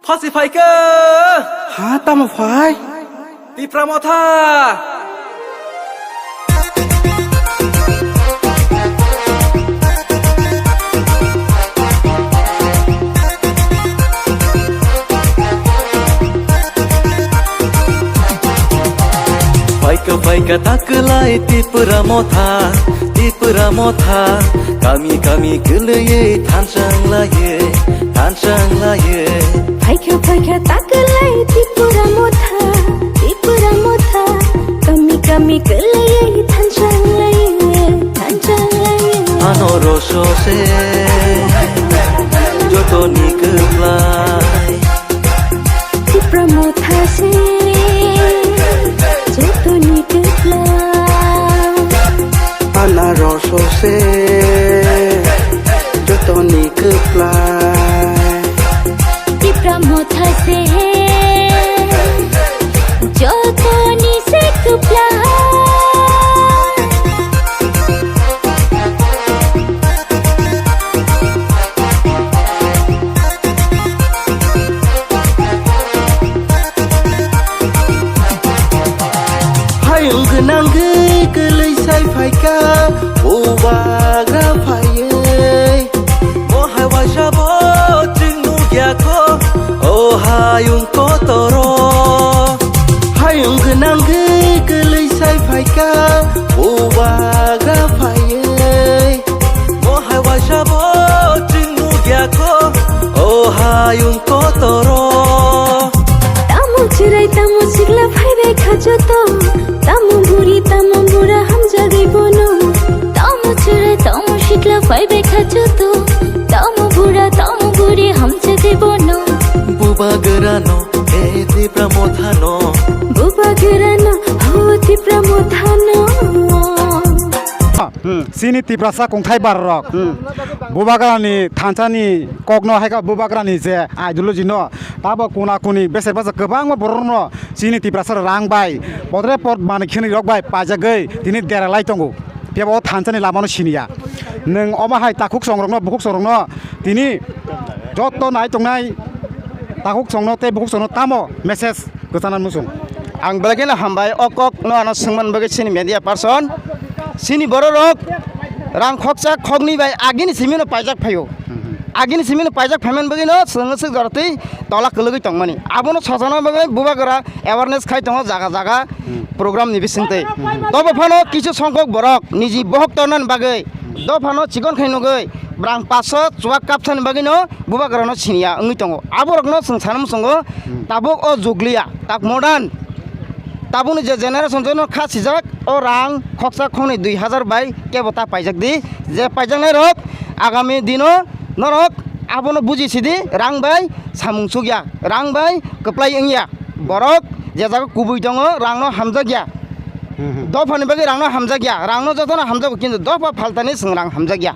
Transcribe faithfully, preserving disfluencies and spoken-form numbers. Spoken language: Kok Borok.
Phasi phaikha. Ha, tamo phai? Tipra Motha. Phaikha, phaikha takwlai Tipra Motha, Tipra Motha, kami, kami kwlwiwi thansa wnglaiwi, thansa wnglaiwi. Phaikha, phaikha takwlai Tipra Motha, Tipra Motha, kami, kami kwlwiwi thansa wnglaiwi, thansa wnglaiwi. Ano roso se jotoni kwplai. Tipra Motha se jotoni kwplai. Anaroso se jotoni kwplai. Tipra Motha se jotoni se kwplai. Hayung gwnangwi kwlwi sai phaikha, bubagra phaiwi. Bo hai waisa bo chwng nukya kho, o hayung kotoro. Hayung gwnangwi kwlwi sai phaikha, bubagra phaiwi. Bo hai waisa bo chwng nukya kho, o hayung kotoro. Tamo chwrai tamo sikla phaibai kha joto, tamo buri tamo bura hamjagwi bono. Tamo chwrai tamo sikla phaibai kha joto, tamo bura tamo buri hamjagwi bono. Bubagrano, e Tipra Mothano. Bubagrano, ho Tipra Mothano. Hmm. Chini Tiprasa kongthai barorok. Hmm. Bubagrani thansani kokno hai kha bubagrani je ideology no tabo kuna kuni besek basa kwbangma borokno chini Tiprasa rang bai podre pod mani khini rok bai pajagwi tini dera lai tongo. Phiya bo thansani lamano siniya. Nwng omo hai takhuk songrokno, bukhuk songrokno tini joto nai tongnai takhuk songno tei bukhuk songno tamo message kwchana muchung. Ang belai kheno hambai o kok no ano swngman bagwi chini media person. Chini bororok rang khoksa khoknwi bai agini simi no paijak phaio. Mhm. Agini simi no paijak phaiman bagwi no swngno swk jorotwi tola kwlwgwi tongmani. Abono sochana bagwi bubagra awareness khai tongo jaga jaga, hmm, program ni bisingtwi. Hmm. Tobo phano kisu songkhok borok niji bohok tornani bagwi dophano chikon khai nugwi brang paso chuwak kapsani bagwi no bubagrano siniya wngwi tongo. Aborokno chwng sana muchungo, hmm, tabuk o juglia, tak modern, tabukni je generation jono kha sijak, o rang khoksa khoknwi dui hazar bai kebo ta paijak di, je paijaknai rok agami dino norok abono buji sidi, rang bai samung chukya, rang bai kwplai wngya. Borok je jaga kubui tongo, rangno hamjakya. Hmm, hmm. Dophani bagwi rangno hamjakya, rangno jotono hamjago, kintu dopha phaltani chwng rang hamjakya.